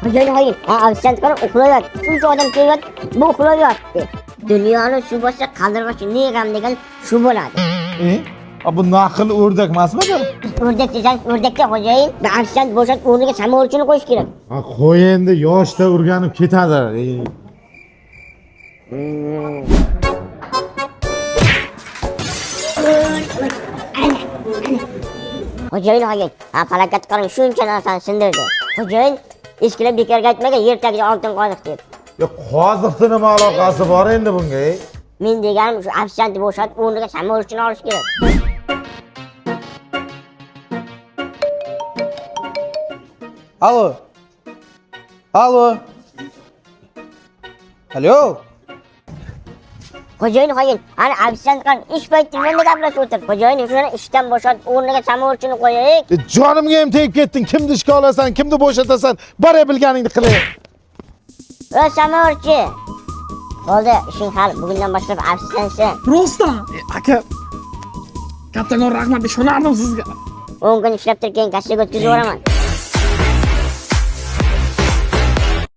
Xo'jayin xo'jayin, ha ofitsiant qarang uxlayapti. Shuncha odam kelyapti, bu uxlayapti. Dunyoni shu bo'lsa qaldirg'ochi ne g'am degan shu bo'ladi. E? A bu naql o'rdak emasmidi? O'rdak desangiz o'rdakka xo'jayin, bir ofitsiant bo'shat o'rniga samovarchini qo'yish kerak. Ha, qo'y endi yoshda o'rganib ketadi. E. Xo'jayin xo'jayin, ha falokat qarang shuncha narsani sindirdi. Xo'jayin eskilar bekorga aytmagan yer tagida oltin qoziq deb. Ya qoziqni nima aloqasi bor endi bunga? E? Men deganim shu ofitsiantni bo'shatib o'rniga samovarchini olish kerak. Allo. Allo. Alo. Xo'jayin xo'jayin, ana ofitsiant qarang ish payti menda gaplashib o'tirib. Xo'jayin shuni ishdan bo'shatib o'rniga samovarchini qo'yaylik. E, jonimga ham tegib ketding. Kimni ishga olasan, kimni bo'shatasan? Bor bilganingni qil. Ey samovarchi. Bo'ldi, ishing hal. Bugundan boshlab ofitsiantsan. Rostdan aka, kattakon rahmat, ishonardim sizga. 10 kun ishlab tur, keyin kassaga o'tkazib yuboraman.